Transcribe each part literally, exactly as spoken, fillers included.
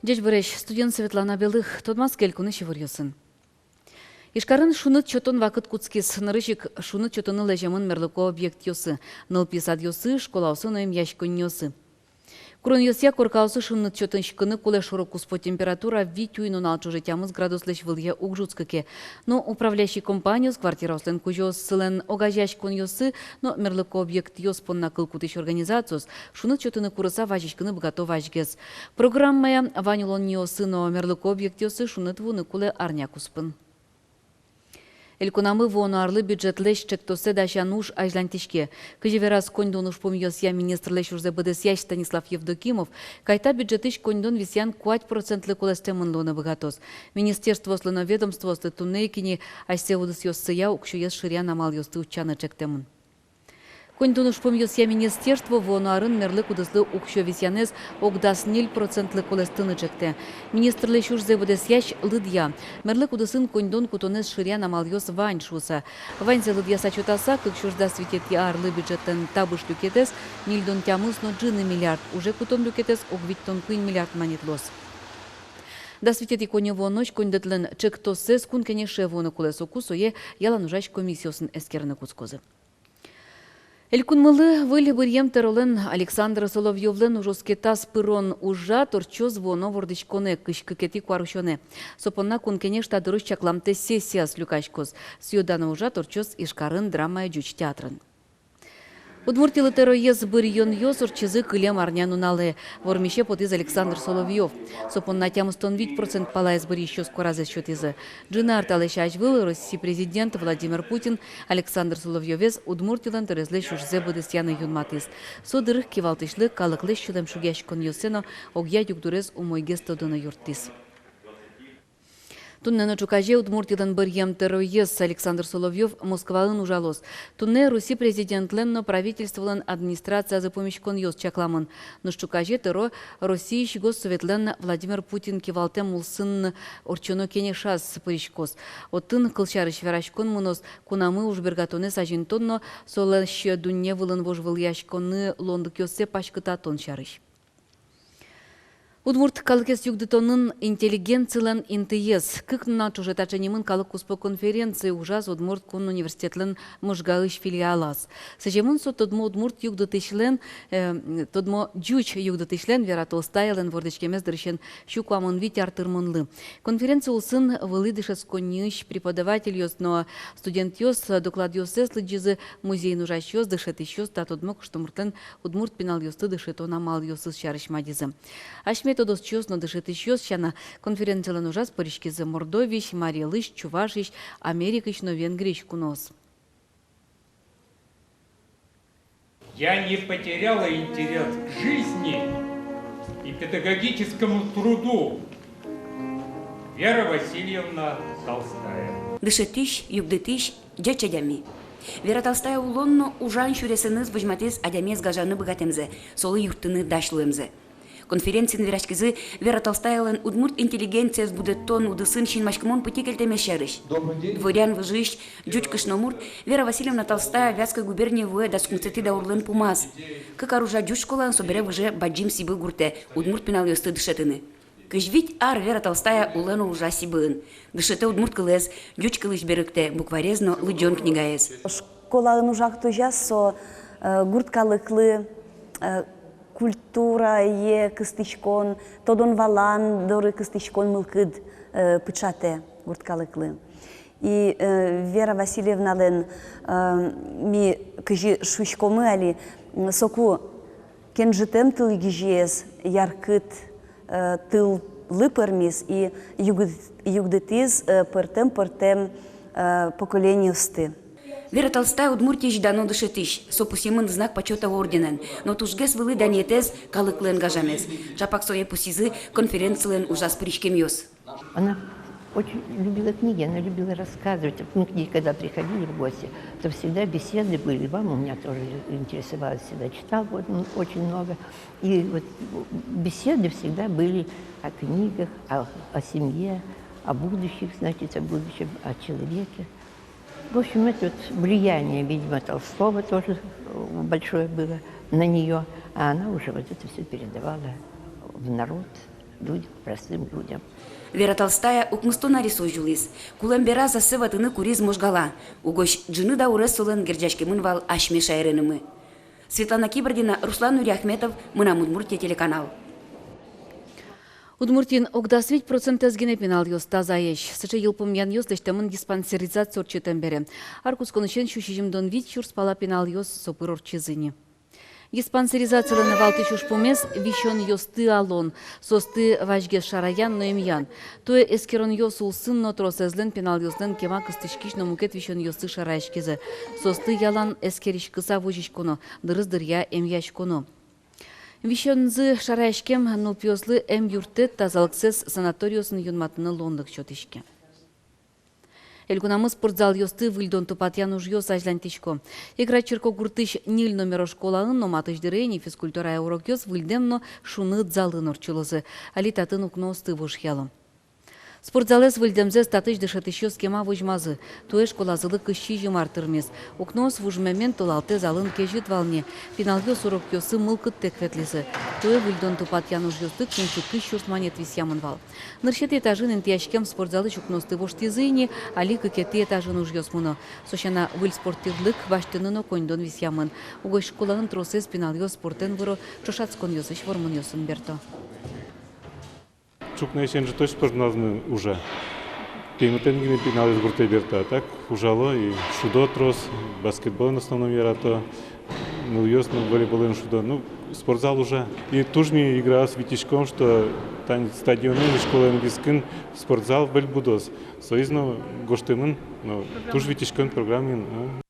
Ӟечбуресь! Студиын Светлана Белых. Тодматске элькунысь иворъёсын. Ижкарын шуныт сётон вакыт кутскиз. Нырысь ик шуныт сётыны лэземын мерлыко объектъёсы, нылпи садъёсы, школаосы но эмъяськонниосы. Куронъёсъя коркаосы шуныт сётӥськыны кулэ. Шоро-куспо температура вить-уй нунал ӵоже тямыс градуслэсь вылэ уг ӝутскы ке но, управляющий компаниос, квартираослэн кузёоссылэн огазеяськонъёссы но мерлыко объектъёс понна кыл кутӥсь организациос шуныт сётыны курыса вазиськыны быгато вазьгес. Программая вань улонниосы но мерлыко объектъёсы шуныт вуыны кулэ арня куспын. Элькунамы вуоно арлы бюджетлэсь ӵектоссэ дасян уж азьланьтӥське. Кызьы вераз коньдон ужпумъёсъя министрлэсь ужзэ быдэсъясь Станислав Евдокимов, кайта бюджетысь коньдон висъян куать процентлы кулэстэмын луыны быгатоз. Министерствоослы но ведомствоослы туннэ ик ини асьсэ удысъёссыя уксёез шыръян амалъёсты утчаны ӵектэмын. Коньдон ужпумъёсъя министерство вуоно арын мерлык удыслы уксё висъянэз ог дас ньыль процентлы кулэстыны ӵектэ. Министрлэсь ужзэ быдэсъясь лыдъя, мерлык удысын коньдон кутонэз шыръян амалъёс вань шуыса. Ваньзэ лыдъяса-чотаса, кык сюрс дас витетӥ арлы бюджетлэн табыш люкетэз ньыльдон тямыс но ӝыны миллиард, уже кутон люкетэз ог витьтон куинь миллиард манет луоз. Дас витетӥ коньывуонозь коньдэтлэн ӵектоссэс Кун Кенеше вуыны кулэ, соку сое ялан ужась комиссиосын эскерыны кутскозы. Элькунмылы выль быръем тӧролэн Александр Соловьёвлэн ужоскетаз пырон ужрад ортчоз вуоно вордӥськонэ, кызь кыкетӥ куарусёнэ. Со понна Кун Кенеш та дырозь чакламтэ сессияз люкаськоз. Сӥё-дано ужрад ортчоз Ижкарын драмая ӟуч театрын. Удмуртилы тӧроез быръёнъёс ортчизы кылем арня нуналэ. Вормисе потӥз Александр Соловьёв. Со понна тямыстон вить процент палаез быръисьёс куаразэс сётӥзы. Ӝыны ар талэсь азьвыл Росси президент Владимир Путин Александр Соловьёвез Удмуртилэн тӧроезлэсь ужзэ быдэсъяны юнматӥз. Со дыр кивалтӥсьлы калыклэсь сюлэмшугъяськонъёссэ но огъя югдурез умойгес тодыны юрттӥз. Туннэ но ӵуказе Удмуртилэн быръем тӧроез Александр Соловьёв Москваын ужалоз. Туннэ Росси президентлэн но правительстволэн администрациязы пумиськонъёс чакламын. Нош ӵуказе тӧро Россиысь Госсоветлэн Владимир Путин кивалтэм улсын ортчоно кенешаз пыриськоз. Отын, кылсярысь, вераськон мыноз кунамы ужбергатонэз азинтон но солэсь дунне вылын вожвылъяськонлы луонлыкъёссэ паськытатон сярысь. Удмурт калыкез югдытонын интеллигенцилэн интыез. Кык нунал ӵоже таӵе нимын калык куспо конференция ужаз Удмурт кун университетлэн Можгаысь филиалаз. Сӥземын со тодмо удмурт югдытӥсьлэн, э, тодмо ӟуч югдытӥсьлэн Вера Толстаялэн вордӥськемез дырысен сю куамын вить ар тырмонлы. Конференция улсын вылӥ дышетсконниысь преподавательёс но студентъёс докладъёссэс лыдӟизы, музейын ужасьёс, дышетӥсьёс та тодмо кышномуртлэн удмурт пиналъёсты дышетон амалъёсыз сярысь мадизы. Асьме тодосчиос но дышетӥсьёс сяна, конференцилэн ужаз пыриськизы Мордовиысь, Марий Элысь, Чувашиысь, Америкаысь но Венгриысь куноос. Я не потеряла интерес к жизни и педагогическому труду. Вера Васильевна Толстая. Дышетӥсь, югдытӥсь, ӟеч адями. Вера Толстая улон но ужан сюресэныз возьматӥз адямиез гажаны быгатэмзэ, солы юрттыны дась луэмзэ. Конференциын вераськизы Вера Толстаялэн удмурт интеллигенциез будэтон удысын синмаськымон пытьы кельтэмез сярысь. Дворян выжыысь ӟуч кышномурт Вера Васильевна Толстая Вятской губерние вуэ дас укмысэтӥ даурлэн пумаз. Кык ар ужа ӟуч школаын, собере выже Бадӟым Сибы гуртэ удмурт пиналъёсты дышетыны. Кызь вить ар Вера Толстая улэ но ужа Сибыын. Дышетэ удмурт кылэз, ӟуч кылысь берыктэ букварез но лыдӟон книгаез. Школаын ужатозяз со, э, гурт калыклы, э, культурае кыстӥськон, тодон-валан доры кыстӥськон мылкыд, э, пыӵатэ гурт калыклы. И, э, Вера Васильевналэн, э, ми кызьы шуиськомы али, м, соку кенжытэм тылгизьыез яркыт, э, тыллы пӧрмиз и югдыт-, югдытӥз, э, пӧртэм-пӧртэм, э, поколениосты. Вера Толстая Удмуртиысь дано дышетӥсь, со пусъемын Знак почёта орденэн, но тужгес вылӥ данъетэз — калыклэн гажамез. Чапак сое пусйизы конференцилэн ужаз пыриськемъёс. Она очень любила книги, она любила рассказывать. Вот мы к ней когда приходили в гости, то всегда беседы были. Мама у меня тоже интересовалась, всегда читала вот, м, очень много. И вот беседы всегда были о книгах, о, о семье, о будущих, значит, о будущем, о человеке. В общем, это вот влияние, видимо, Толстого тоже, э, большое было на неё, а она уже вот это всё передавала в народ. людям, простым людям. Вера Толстая укмыстон аресозь улӥз. Кулэм бераз ассэ ватыны куриз Можгала. Угось ӝыны даурез солэн герӟаськемын вал асьме шаеренымы. Светлана Кибардина, Руслан Нуриахметов, «Мынам Удмуртие» телеканал. Удмуртиын ог дас вить процентэз гинэ пиналъёс тазаесь. Сыӵе йылпумъянъёс лэсьтэмын диспансеризация ортчытэм бере. Ар кутсконысен сю сизьымдон вить сюрс пала пиналъёс со пыр ортчизы ини. Диспансеризациялэн валтӥсь ужпумез — висёнъёсты алон. Соосты вазьгес шараян но эмъян. Туэ эскеронъёс улсын но тросэзлэн пиналъёслэн кема кыстӥськись но мукет висёнъёссы шараяськизы. Соосты ялан эскериськыса возиськоно, дырыз дыръя эмъяськоно. Висёнзы шараяськем нылпиослы эмъюрттэт тазалыксэс санаториосын юнматыны луонлык сётӥське. Элькунамы спортзалъёсты выльдон-тупатъян ужъёс азьланьтӥсько. Игра черкогуртысь ньыль номеро школаын но матысь дыре ини физкультурая урокъёс выльдэм но шуныт залын ортчылозы. Али татын укноосты вожъяло. Спортзалэз выльдэмзэс татысь дышетӥсьёс кема возьмазы. Туэ школазылы кызь сизьым ар тырмиз. Укноос вужмемен толалтэ залын кезьыт вал ни. Пиналъёс урокъёсы мылкыдтэк ветлӥзы. Туэ выльдон-тупатъян ужъёслы куинь сю кызь сюрс манет висъямын вал. Нырысетӥ этажын интыяськем спортзалысь укноосты воштӥзы ини, али кыкетӥ этажын ужъёс мыно. Со сяна, выль спорт тирлык басьтыны но коньдон висъямын. Угось школаын тросэз пиналъёс спортэн выро, ӵошатсконъёсысь вормонъёсын берто. Ӵукнаысен ӝытозь спортзалмы ужа. Пеймытэн гинэ пиналъёс гуртэ берто, а так ужало и шудо трос, баскетболэн в основном ярато. Нылъёс но волейболэн шудо. Ну, спортзал ужа. И туж ми играос витиськом, что тани стадионэн, школаен вискын спортзал выль будоз. Соиз но гожтэмын, но туж витиськом программаын, а.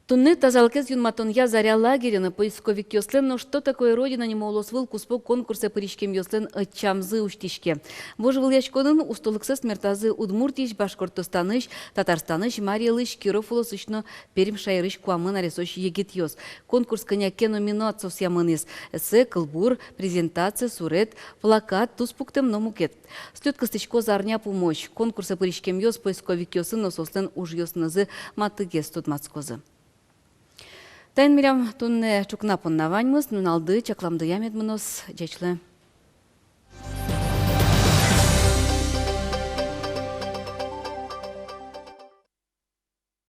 Туннэ тазалыкез юнматонъя «Заря» лагерьын поисковикъёслэн но «Что такое Родина» нимо улосвыл куспо конкурсэ пыриськемъёслэн ӧтчамзы усьтӥське. Вожвылъяськонын устолыксэс мертазы Удмуртиысь, Башкортостанысь, Татарстанысь, Марий Элысь, Киров улосысь но Пермь шаерысь куамын аресозь егитъёс. Конкурс кӧня ке номинациосъя мынӥз: эссе, кылбур, презентация, сурет, плакат, туспуктэм но мукет. Слёт кыстӥськоз арня пумозь. Конкурсэ пыриськемъёс поисковикъёсын но соослэн ужъёсынызы матыгес тодматскозы. Таин милям туннэ ӵукна понна ваньмыз. Нуналды чакламдыя мед мыноз. Ӟеч луэ.